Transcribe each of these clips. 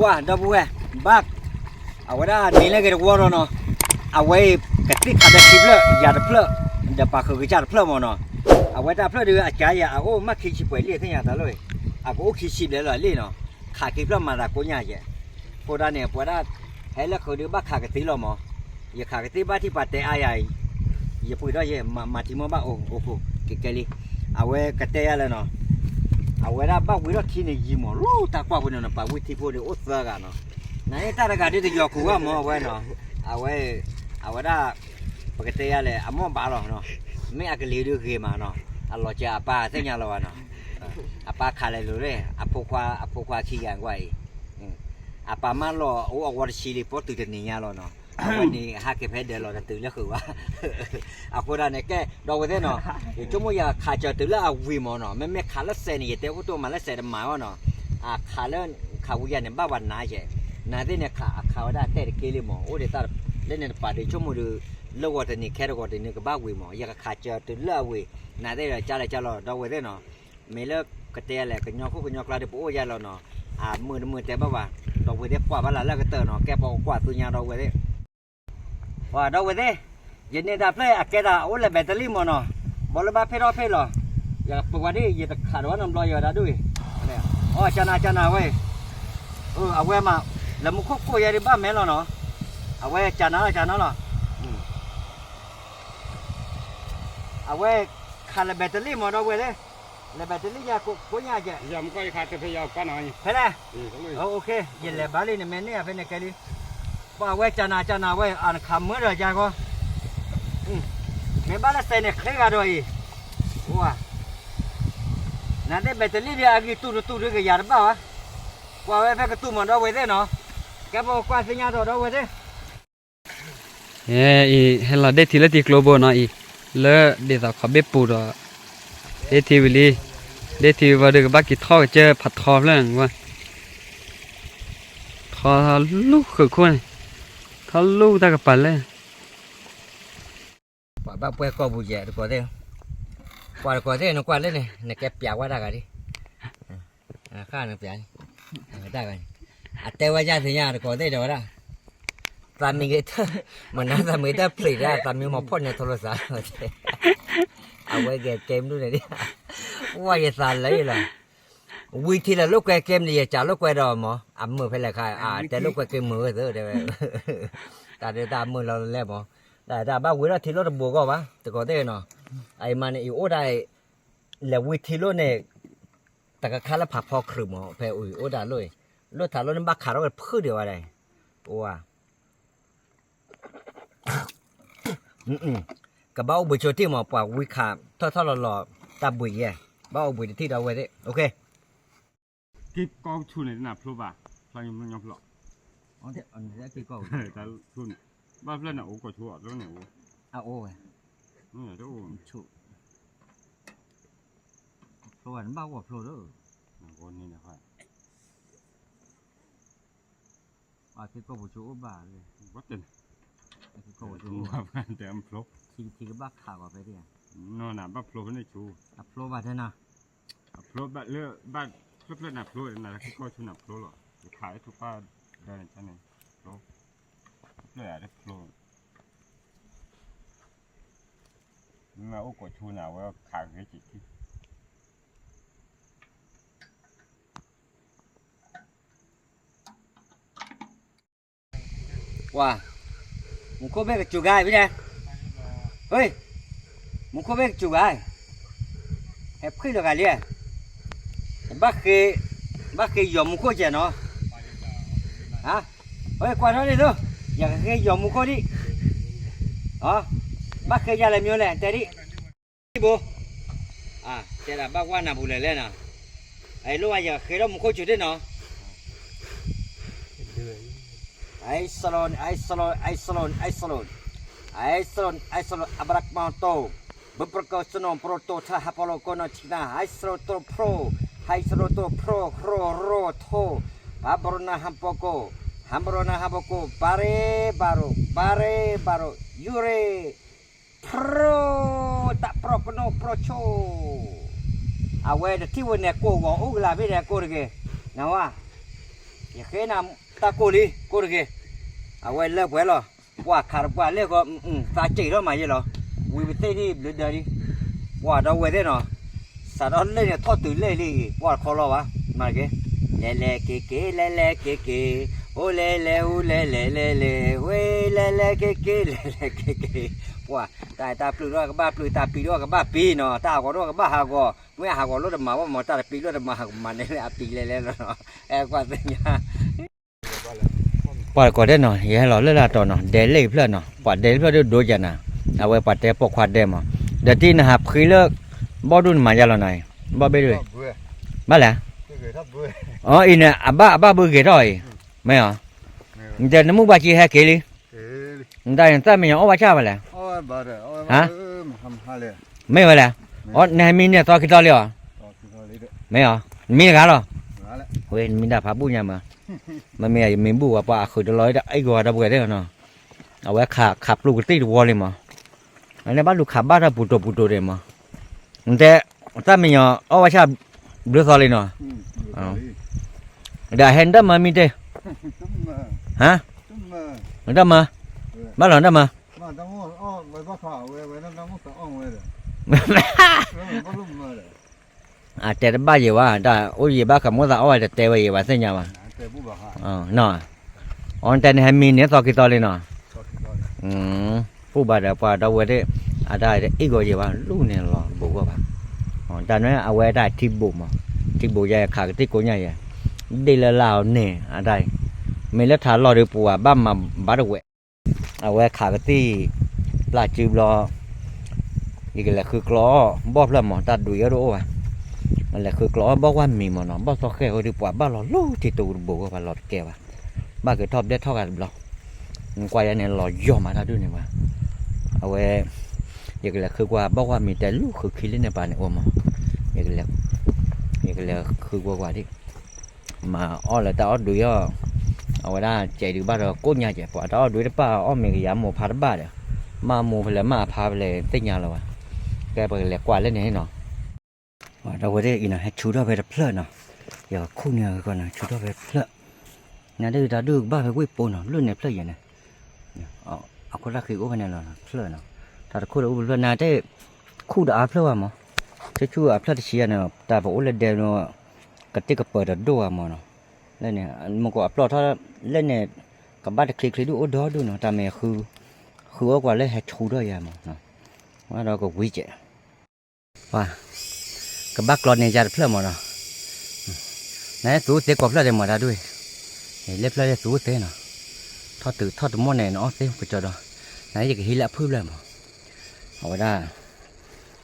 ပှၤဒီပုၢ်ဝဲၢ် ဘၣ် အဝဲဒၣ်န့ၣ်လၢဂ့ၤတဝီဒီးနီၤ, အဝဲအံၤ ကသ့ၣ်ခးဒီးခံဖျၢၣ် ယၤတဖျၢၣ် ဒီးပာ်ဃုာ်ကစၢ်တဖျၢၣ်မ့ၢ်နီၤ, အဝဲတၢ်ဖျၢၣ်ဒုးအကါယၤ အအိၣ်မးခံဆံပှဲၤလံ သ့ၣ်ညါတၢ်လီၤ, အကအိၣ်ခံဆံဘျဲၣ်လီၤလံနီၤ, ခးခံဖျၢၣ်မၤသးကိးညါယဲၢ်, အဃိဒၣ်န့ၣ် ပဝဲဒၣ် ဟဲလၢဃုာ်ဒုးဘၣ်ခးကသံလီၤမး, ယခးကသံဘၣ်ထံၣ်ပှၤတဲအါယၤ ယပှ့ၤထီၣ်ယဲၢ် မၤထံမီၢ်ဘၣ်အိၣ်အိၣ်ခိၣ်ကကဲလံ, အဝဲကတဲယၤလၢနီၤ, အဝဲဒၣ်ဘၣ်ဝံၤထီၣ်ထံန့ၣ်ယံာ်မး လီၤတၢ်ကွၢ်ဖိန့ၣ်နီၤ ပှၤဝံထံဖိန့ၣ်အိၣ်သၢဂၤနီၤ, နန့ၣ်တၢ်တဂၤဒ်တယီၤကိးဂၤမး အဝဲနီၤ, အဝဲ အဝဲဒၣ် ပကတဲယၤလဲၣ် အမိၢ်ဘၣ်လီၤနီၤ, မ့ၢ်အကလံၤဒုးဂ့ၤမးနီၤ, အလီၤစၢၤအပၢ်သ့ၣ်ညါလီၤဘၣ်နီၤ, အပၢ်ခးလဲၤလိၤလၢ အဖိခွါ အဖိခွါခံဂၤကွၢ်အံၤ အပၢ်မၢလီၤအိၣ်အဂီၢ်တဆံလံ ပိာ်တုၤတနံၤညါလီၤနီၤ, အဝဲန့ၣ်ဟးက့ၤဖဲဒၢးလီၤတတုၤလၢဃုာ်ဘၣ်, အဃိဒၣ်န့ၣ် ကဲ ဒီပုၢ်ဝဲၢ်သ့ၣ်နီၤ, ယဆိကမိၣ်ယခးစၢၤတုၤလၢအဝံၤမးနီၤ, မ့မ့ၢ်ခးလၢစဲးန့ၣ် ယတဲအိၣ်တိၢ်မးလၢစဲးတမၤအီၤနီၤ, အခးလၢ ခးဝံၤယၤန့ၣ် ဘၣ်ပှၤနါယဲၢ်, နသ့ၣ်န့ၣ်ခးအခးဝဲဒၣ်တဲာ်တက့ၢ်လံမး, အိၣ်ဒ်တၢ်လၢန့ၣ်တပၤဒီး ဆိကမိၣ်ဒီး လၢဂီၤတနံၤခဲတဂီၤတနံၤကဘၣ်ဝံၤမး, ယကခးစၢၤတုၤလၢအဝံၤ, နသ့ၣ်ဒီးကၢ်လဲၤကၢ်လီၤ ဒီပုၢ်ဝဲၢ်သ့ၣ်နီၤ မ့ၢ်လၢကတဲလဲၣ် ကညီခိၣ်ကညီကျါဒီး ပအိၣ်ယါလီၤနီၤ, အမုာ်တမုာ်တဲဘၣ်ဘၣ်, ဒီပုၢ်ဝဲၢ်သ့ၣ်ကွၢ်ဘၣ်လၢလၢကတၢၢ်နီၤ, ကဲပကကွၢ်သူညါဒီပုၢ်ဝဲၢ်သ့ၣ်, ပှၤဒီပုၢ်ဝဲၢ်သ့ၣ်, ယန့ၢ်တၢ်ဖျၢၣ်အကဲတၢ်အိၣ်လဲၤဘဲတလံၣ်မးနီၤ, ဘီလၢဘၣ်ဖ့ၣ်ထီၣ်ဖ့ၣ်လီၤ, ယပဝဲဒၣ် ယတခးဒီးဝဲနီတဘျီယဝဲဒၣ်ဒိၣ်အံၤ, အီၣ်ကၢနၤကၢနၤဝဲအံၤ, အဝဲမး, လၢမူခိၣ်ကိၢ်ယဲဒ်ဘၣ်မဲလီၤနီၤ, အဝဲကၢနၤလီၤကၢနၤလီၤ အဝဲ ခးလၢဘဲတလံၣ်မး ဒီပုၢ်ဝဲၢ်သ့ၣ်, လၢဘဲတလံၣ်ယၤကိးညါကဲ, ဖဲလဲၣ်, ယလဲၤဘၣ်လံန့ၣ် မ့ၢ်န့ၢ်ယၤဖဲန့ၣ်ကဲလံ, ပှၤဝဲကၢနၤကၢနၤဝဲ အနခးမုာ်ဒီးယၤဃီ, မ့ၢ်ဘၣ်လၢစဲးန့ၣ်ချ့ဂၤဒီးအံၤ, နသ့ၣ်ဘဲတလံၣ်ဒီးအဂံၢ်တူၢ်တတူၢ်ဒီးကယၤတဘၣ်ဘၣ်, ကွၢ်ဝဲဖဲကတူၢ်မး ဒီပုၢ်ဝဲၢ်သ့ၣ်နီၤ, ကဲပကကွၢ်သ့ၣ်ညါဒီး ဒီပုၢ်ဝဲၢ်သ့ၣ် အံၤ ဟဲလီၤဒ့ထံလၢထံကျိဘိနီၤအံၤ, လၢဒ်သိးခီဘ့ၣ်ပူၤဒီး ဒ့ထံဝံၤလံ, ဒ့ထံဝံၤဘၣ်ဒီးကဘၣ်က့ၤထီၣ်ကစၢၢ်ဖးထီဖျၢၣ်န့ၣ်, ထီလူၢ်ဃုာ်ခိၣ်န့ၣ်, ထီလူၢ်တၢ်ကပၤလဲၣ်, ပှၤဘၣ်ပှဲၤကီၢ်ပူၤယဲၢ်တကိးသ့ၣ်, ပှၤတကိးသ့ၣ်နကွၢ်လၢန့ၣ် နကဲပျးဝဲဒၣ်ဂၤဒ် ဃၣ်နပျးန့ၣ်, တၢ်ဂၤန့ၣ်, အတဲဝဲယၢ်သ့ၣ်ညါတကိးသ့ၣ်ဒီးဝဲဒၣ်, သးမံၤဂ့ၤ, မနုၤသးမံၤတၢ်ဖျံးဒၣ် သးမံၤမီၤဖီၣ်န့ၣ်ထိလိာ်သး, အဝဲဂဲၤကဲမနုၤန့ၣ်ဒ်, ဝဲယသးလၢယလီၤ, ဝံၤထံလၢလိာ်ကွဲကဲမနုၤ ယစးလိာ်ကွဲဒီးမး အမုာ်ဖဲလဲၣ်ခါ အတဲလိာ်ကွဲကဲမုာ်ဝဲသၢတဲဝဲ, တၢ်ဒုးတၢ်မုာ်လီၤလဲၣ်မး, တၢ်တၢ်ဘၣ်ဝံၤထီၣ်ထံလိာ်တဘိဂီၢ်ဘၣ် တကိးသ့ၣ်နီၤ, အအံၤမးန့ၣ် အံၤအိၣ်ဒၣ် လဲၤဝံထံလိၣ်န့ၣ် တကခါလၢဖးဖီခရံာ်မး ဖဲအံၤအိၣ်ဒၣ်လိၣ်အံၤ, လိၣ်ထးလိၣ်န့ၣ်ဘၣ်ခးထီၣ်ဝဲတဖုဒံးဝဲဒၣ်, အိၣ်ဧါ, ကဘၣ်အိၣ်ဘှံးဆိတံၢ်မး ပှၤဝံခးထီၣ်ထီၣ်လီၤလီၤ တၢ်ဘှံးယဲၢ်, ဘၣ်အိၣ်ဘှံးတထံၣ်ဒီးဝဲသ့ၣ်, က့ၤကီၢ်ဆူၣ်န့ၣ် နဖျိဘၣ်, ဖျိညီဖျိ, က့ၤကီၢ်, ဘၣ်ဖျၢၣ်န့ၣ် အိၣ်ကီၢ်ဆူၣ်အီၤတန့ၣ်အိၣ်, အအိၣ်ဝဲ, တအိၣ်, ဖျိဘၣ်နဘၣ်အိၣ်ဖျိဒီး, န့ၣ် အက့ၤကီၢ်ပူၤဆိအိၣ်ဘၣ်, က့ၤကီၢ်ပူၤဆိအိၣ်, ထံကဘၣ်ခးဂီၤဖဲဒၣ်, ဘၣ်ဖျိဖဲန့ၣ်ဆိ, အဖျိဘၣ်ထဲနၤ, အဖျိဘၣ်လၢ, ဘၣ်ဖျၢၣ်ဖျၢၣ်နဖျိ, နက့ၤကီၢ်ဆိနဖျိလီၤ, ယခးလၢထူပၢ်ဒီးန့ၣ်န့ၣ်, ဖျိ, ဖျၢၣ်ယၤတဖျိ, မ့ၢ်အိၣ်ကီၢ်ဆိနၤဝဲခးဂ့ၤက့ၤထံ ပှၤ, မူခိၣ်ဘ့ၣ်ကစူၤဂၤဖဲလဲၣ်, ဟ့, မူခိၣ်ဘ့ၣ်ကစူၤဂၤ, ဟဲဖှံလီၤဂၤလံ, ဘၣ်ဃ့, ဘၣ်ဃ့ယီၤမူခိၣ်ကဲနီၤ, ဟ့ ကွၢ်ထီၣ်လံသိး, ယကဃ့ယီၤမူခိၣ်ဒံး, ဘၣ်ဃ့ယၤလဲၣ်မ့ၢ်လဲၣ် တဲဒံး ဘိ, တဲဒၣ်ဘၣ်ကွၢ်နၢ်ပူၤလဲၣ်လဲၣ်နီၤ, အလိၣ်ဘၣ်ယဃ့ထီၣ်မူခိၣ်စူၤဒံးနီၤ, Isolon, isolon, isolon, isolon, isolon, isolon, abrak moto, beberko seno proto taha polo kono cina, isolon to pro, isolon to pro, ro ro to, pabrona hampoko, hambrona hampoko, bare baro, bare baro, yure, ဖြိ, တၢ်ဖြိကနိဖြိဆိ, အဝဲတထံၣ်ဝဲန့ၣ်ကိၢ်ဂီၤအိၣ်ကလာ်ဖဲန့ၣ်ကိၢ်တဂ့ၤ, နဝါ, ယဃ့နၤတၢ်ကိၢ်လံ ကိၢ်တဂ့ၤ, အဝဲလၢပှဲၤလီၤ, ပှၤခးတပှၢ်လဲၣ်ဃီ, သးစံးထီၣ်မးယဲလီၤ, ဝံၤပသ့ၣ်န့ၣ်ဘျုးဒၢလံ, ပှၤဒီးဝဲသ့ၣ်နီၤ, စးထီၣ်လဲၣ်န့ၣ်ထီၣ်တုၤလဲၣ်လံ, ပှၤတခီလီၤဘၣ်, မၤတက့ၢ်, လဲၤလဲၤက့ၤက့ၤ လဲၤလဲၤက့ၤက့ၤ, အိၣ်လဲၤလဲၤအိၣ်လဲၤလဲၤလဲၤလဲၤ, ဝဲလဲၤလဲၤက့ၤက့ၤ လဲၤလဲၤက့ၤက့ၤ, ပှၤ တၢ်အဲၣ်တၢ်ပျုၢ်ဒီးကဘၣ်ပျုၢ်, တၢ်ပံးဒီးကဘၣ်ပံးနီၤ, တၢ်ဟးဂီၤဒီးကဘၣ်ဟးဂီၤ, မ့ၢ်အဟးဂီၤလိၣ်တမၤဘၣ်မး, တၢ်တပံးလိၣ်တမၤဟးမၤန့ၣ်လၢအပံးလဲၤလဲၤလီၤနီၤ, အဲကွၢ်သ့ၣ်ညါ ပှၤတကိးတဲနီၤ, ယဟဲလီၤလၢလၢတီၤနီၤ, ဒဲးလၢဖျၢၣ်နီၤ, ပှၤဒဲးလၢဖျၢၣ်ဒိၣ်ဒိၣ်ကၢ်နၤ, အဝဲပှၤတဲပိာ်ခွါဒဲးမး, ဒီးတံၢ်နဟးဖှံလၢ ဘီၣ်ဒိၣ်နမၤယါလီၤနၤ, ဘီၣ်ဘ့ၣ်ဒိၣ်, ဘၣ်လဲၣ်, အအံၤန့ၣ် အဘၣ်အဘၣ်ဘုဂဲၤထီၣ်အံၤ, မ့ၢ်အီၤ, နတဲနမုၢ်ဘၣ်က့ဟဲက့ၤလံ, နတၢ်နသၣ်မံယီၤအီၣ်ဘၣ်ဆၣ်ဘၣ်လဲၣ်, ဟါ, မ့ၢ်ဝဲလဲၣ်, အီ နဟဲမံန့ၢ်သီခံသီလံအီၤ, မ့ၢ်အီၤ, နမံတဂၤလီၤ, ဝဲနမံတၢ်ဖးဘူၣ်ညါမး, မ့မ့ၢ်ယမံဘူၣ်ဝဲပှၤအဃုာ်တလီၤအံၤဒီး အံၣ်ဂီၤဒီပုၢ်ဝဲၢ်သ့ၣ်နီၤ, အဝဲခးပျိကသံၣ်တဝီလံမး, အန့ၣ်ဘၣ်လူၤခးဘၣ်ထီၣ်ပူၤတိၤပူၤတိၤဒံးမး, နတဲ, သၣ်မံယီၤအီၣ်ဘၣ်ဆၣ်, ဘျုးသီလံနီၤ, ဒီးဟဲနတၢ်မၤမံတ့ၢ်, ဟါ, နတၢ်မၤ, ဘၣ်လီၤနတၢ်မၤ, အတဲတဘၣ်ယံၤဝဲ, တၢ်အိၣ်ယံၤဘၣ်ဃးမိၣ်သးအီၣ်ဝဲတတဲဝဲယံၤဘၣ်သ့ၣ်ညါဘၣ်, အီ နတဲန့ၣ်ဟဲမံန့ၢ်သီခံသီလံနီၤ, ပူၣ်ဘၣ်ဒီးပှၤဒီပုၢ်ဝဲၢ်သ့ၣ်, အတၢ်အံၣ်ဂီၤယံၤဘၣ်လူၤန့ၣ်လီၤဘူးဂီၢ်ဘၣ်, တၢ်န့ၣ်အဝဲတၢ်ထံဘိးမး, ထံဘိးယဲခးကသံၣ်ကိညါယဲ, ဒ့ၣ်လၢလၢ်အီၤန့ၣ်အတၢ်အံၤ, မ့ၢ်လၢထးလီၢ်ဒီးပှၤဘၣ်မၤဘၣ်တဝဲ အဝဲခးကသံၣ်, ပျၢ်စုဘျီ, ယကလဲၤဃုကျီအီၣ်ဘီၣ်ဖျၢၣ်မး တၢ်ဒုးယဲတအိၣ်ဘၣ်, လဲၤဃုကျီအီၣ်ဘီၣ်ဝၢ်မံၤမးနီၤ ဘီၣ်သီဃဲၣ်ဃီဒီးပှၤဘၣ်လီၤလူထံတိၤတဘိးဝဲပှၤလီၤတကဲဘၣ်, ဘၣ်က့ၤထီၣ်ဘျဲၣ်ထီၣ်ဂၤတဘျီ, နကွၢ်ယဲန့ၣ်လီၤယီၢ်မးတၢ်ဒုးန့ၣ်ဘၣ်, အဝဲ, ယကလဲၤဃုကွၢ်ဘီၣ်ဝၢ်မံၤတဲလူၤဃုခံလၢန့ၣ်ပၤန့ၣ်အိၣ်မး, ယကလဲၤ, ယကလဲၤဃုကွၢ်ကွၢ်ဒံး မၤအီၣ်လၢတၢ်အီၣ်ဒုးအီၣ်, အဝဲဒၣ်စဲးဒုးဘၣ်ဒီးကိးညါကဲး ပှၤတၢ်အီၣ်ဒုးတပၣ်အီၣ်မ့ၤကယၤမိၢ်ဖးတဘၣ်ဒီး, မ့ၢ်မိၢ်ဖဲလဲၣ်မ့ၢ်အဖါဖဲလဲၣ်သ့ၣ်ညါလၢၤဘၣ်, ကဲပကလဲၤကွၢ်လၢန့ၣ်နီၤ, ဒီပုၢ်ဝဲၢ်သ့ၣ်အံၤနီၤ ဟဲဆူၣ်ထီၣ်ဖဲတဖျၢၣ်နီၤ, ယခူၣ်န့ၢ်အဂီၢ်နီၤ ဆူၣ်ထီၣ်ဖဲတဖျၢၣ်, နဒုးတၢ်ဒုးကဘၣ်ဖဲဝ့ၢ်ပိနီၤ လၢန့ၣ်ဖျၢၣ်ယဲန့ၣ် အခိၣ်တၢ်ဃံအိၣ်ဖဲန့ၣ်လီၤ ဖျၢၣ်နီၤ, တၢ်တခိၣ်ဒီးအိၣ်ဖဲဖျၢၣ်နၤတဲ, ခူၣ်တအါဖျၢၣ်ဘၣ်မး, ဆူၣ်ဆူၣ်အဖျၢၣ်တဆံယဲန့ၣ် တၢ်ပအိၣ်လၢဒဲနီၤ, ကတ့ၢ်ကပၢၤတဒိၣ်ဘၣ်မးနီၤ, လၢန့ၣ် မူကီးအပျီၢ်ထီၣ်, လၢန့ၣ်, ကဘၣ်တချံချံဒုၣ်အိၣ်ဒီဒူၣ်နီၤ တၢ်မ့ၢ်ဃု, ဃုအီၣ်ကွၢ်လၢဟဲဆူၣ်ထီၣ်ယဲမး, ဝဲဒီးကဝံၤကဲး ပှၤ, ကဘၣ်ကျီန့ၢ်ယၤတဖျၢၣ်မးနီၤ, နသုအိၣ်သ့ကိးဖျၢၣ်သ့ၣ်မးတၢ်ဒုး, လၢဖျၢၣ်လၢသုအိၣ်သ့နီၤ, ထီၣ်တုၤထီၣ်တမီၢ်န့ၣ် နအီၣ်သ့ကကၠီဒီး, နယကဟံးလၢအဖုၣ်ဖျၢၣ်မး, အဝဲဒၣ်,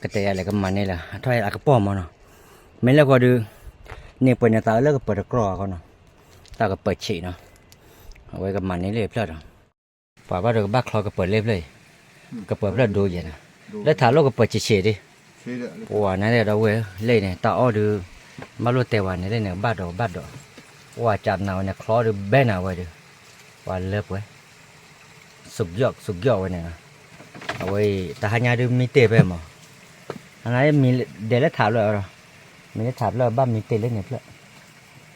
ကတဲယၤလဲၣ်ကမၤန့ၢ်လၢ အထီၣ်အကပီၢ်မးနီၤ, မ့ၢ်လၢဃီဒုး, န့ၢ်ပှဲၤန့ၣ်သးအၢလၢကပၢၤတကြီအဃီနီၤ, တၢ်ကပၢၤဆံးနီၤ, အဝဲကမၤန့ၢ်လၢဖျၢၣ်ဒီး ပှၤဘၣ်ဒီးကဘၣ်ချီကပၢၤလၢဖျၢၣ်အံၤ, ကပၢၤဖျၢၣ်ဒိယဲၢ်နီၤ, လၢထးလိၣ်ကပၢၤဆံးဆံးဒ်, ပှၤနၤဒီးဝဲလၢန့ၣ် တၢ်အီၣ်ဒုး, ဘၣ်လိၣ်တဲဝဲန့ၣ်လၢန့ၣ်ကဘၣ်ဒီးကဘၣ်ဒီး, ပှၤကနၤဝဲန့ၣ်ချီဒုးဘဲနၤဝဲဒီး, ပှၤလၢပှဲၤ စူးကယီၣ်စူးကယီၣ်ဝဲန့ၣ်လီၤ, အဝဲအံၤ တဟါညါဒုးမံတ့ၢ်ဖဲမး, အနမံဒဲးလၢထးဖျၢၣ်ဒီး, မ့ၢ်လၢထးဖျၢၣ်ဘၣ်မံတ့ၢ်လၢန့ၣ်ဖျၢၣ်,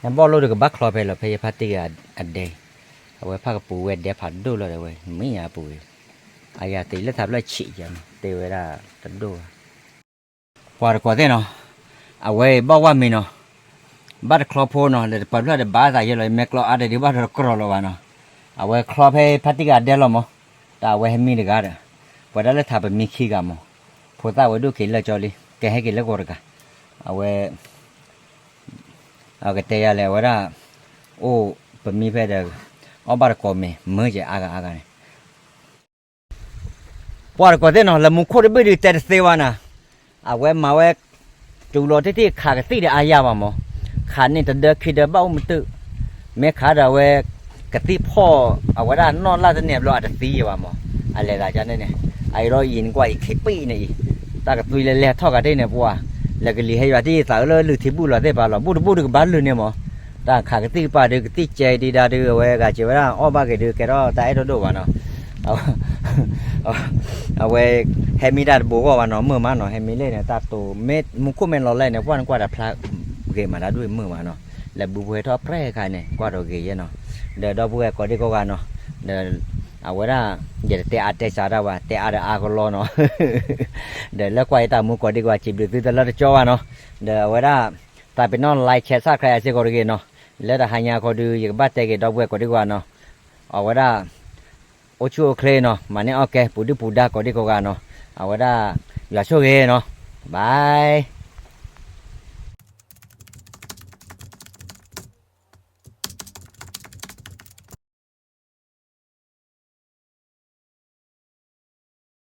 နဘီၣ်လိၣ်ဒီးကဘၣ်ချီဖဲလီၤ ဖဲယဖါတံၢ်ဂၤအဒဲ, အဝဲဖၣ်ကပူၤဝဲဒဲဖးဒိၣ်လီၤဒီးဝဲ မ့ၢ်ညါအပူၤဝဲ, အယၤတ့ၢ်လၢထးဖျၢၣ်ဆံးယဲၢ်မး တ့ၢ်ဝဲဒၣ်တဒိၣ်ဘၣ် ပှၤတကိးသ့ၣ်နီၤ, အဝဲအံၤဘီၣ်ဝၢ်မံၤနီၤ, ဘၣ်တချီဖိနီၤ လဲၤတပၢၤဖျၢၣ်ဒီးဘၣ်သးယဲၢ်လီၤ အမဲာ်ကျီအါဒဲးဒုးဘၣ်ဒီးတကြီလီၤဘၣ်နီၤ, အဝဲချီဖဲဖါတံၢ်ဂၤဒဲလီၤမး, တၢ်အဝဲဟဲမံတဂၤဒီး, ပှၤဒၣ်လၢထးပမံခံဂၤမး, ဖိသၣ်ဝဲဒိၣ်က့ၤလၢကၠီလံ ကဟဲက့ၤလၢဂီၤတဂၤ, အဝဲ အကတဲယၤလဲၣ် အဝဲဒၣ်, အိၣ်ပမံဖဲဒီး, အီၣ်ဘၣ်တကိးမ့ၤ မၢယဲၢ်အါဂၤအါဂၤန့ၣ် ပှၤတကိးသ့ၣ်နီၤ လၢမူခိၣ်တဘ့ၣ်ဒုးတဲတသ့ဝဲနၤ, အဝဲမၤဝဲ, တုၤလီၤတထံၣ်ခးကသံၣ်ဒီးအါယၤဘၣ်မး, ခးန့ၢ်တဒၢခံဒၢဘၣ်အိၣ်မုာ်တုာ်, မ့ၢ်ခးဒီးအဝဲ, ကသံၣ်ဖီၣ်, အဝဲဒၣ်နီၢ်လၢ်တန့ၢ်ဘျီအတသံယံၤဘၣ်မး, အလဲၤသးကန့ၣ်န့ၣ်, အအံၤဒီးယံၤနကွၢ်အံၤခံပံၣ်န့ၣ်အံၤ, တၢ်ကသွံလဲၤလဲၤထီၣ်ဂၤတ့ၢ်န့ၣ်ပှၤ, လၢကလံၤဟဲယွၤတံၢ်သးအၢလၢလုၢ်ထံဘူၣ်လီၤသ့ၣ်ပာ်လီၤ ဘူၣ်တဘူၣ်ဒုးကဘၣ်လုၢ်န့ၣ်မး, တၢ်ခးကသံၣ်ကပၤဒုးကသံၣ်ကဲဒံးဒၣ်ဒုး အဝဲဂၤစံးဝဲဒၣ်အီၣ်ဘၣ်က့ၤဒုးကဲထီၣ်တၢ်အဲၣ်ဒိၣ်ဒိၣ်ဘၣ်နီၤ အဝဲ, ဟဲမံတၢ်တဘိးဂီၢ်ဘၣ်နီၤ မုာ်မးနီၤ ဟဲမံလၢန့ၣ် တၢ်တိၤမ့ၢ်မူခိၣ်မ့ၢ်လီၤလဲၣ်န့ၣ် ကွၢ်နကွၢ်တၢ်ဖျါ, ဂ့ၤမးတၢ်ဒွဲၣ်မုာ်မးနီၤ, လဲၤဘုပှဲၤထီၣ်ပြဲခါန့ၣ် ကွၢ်ထီၣ်ဂ့ၤယဲနီၤ, ဒီးဒီပုၢ်ဝဲၢ်ကိးဒံကိးဂၤနီၤ, ဒီး အဝဲဒၣ် ယတတဲအါတဲစှၤတၢ်ဘၣ်, တဲအါဒီးအါကလီနီၤ, ဒီးလၢကွၢ်ယတၢ်မူကိးဒံကိးဂၤ စံးဘျုးသုတလၢတကၠီဘၣ်နီၤ, ဒီးအဝဲဒၣ် သးပ့ၤနီၣ် like share subscribe စ့ၢ်ကီးတဂ့ၤနီၤ, လၢတဟါညါခီဒုး ယကဘၣ်တဲက့ၤဒီပုၢ်ဝဲၢ်ကိးဒံကိးဂၤနီၤ, အဝဲဒၣ် အိၣ်ဆူၣ်အိၣ်ချ့နီၤ, မၤန့ၢ်အီၣ်ကဲ ပူၤဒုၣ်ပူၤဒါကိးဒံကိးဂၤနီၤ, အဝဲဒၣ် ယွၤဆိၣ်ဂ့ၤနီၤ, bye.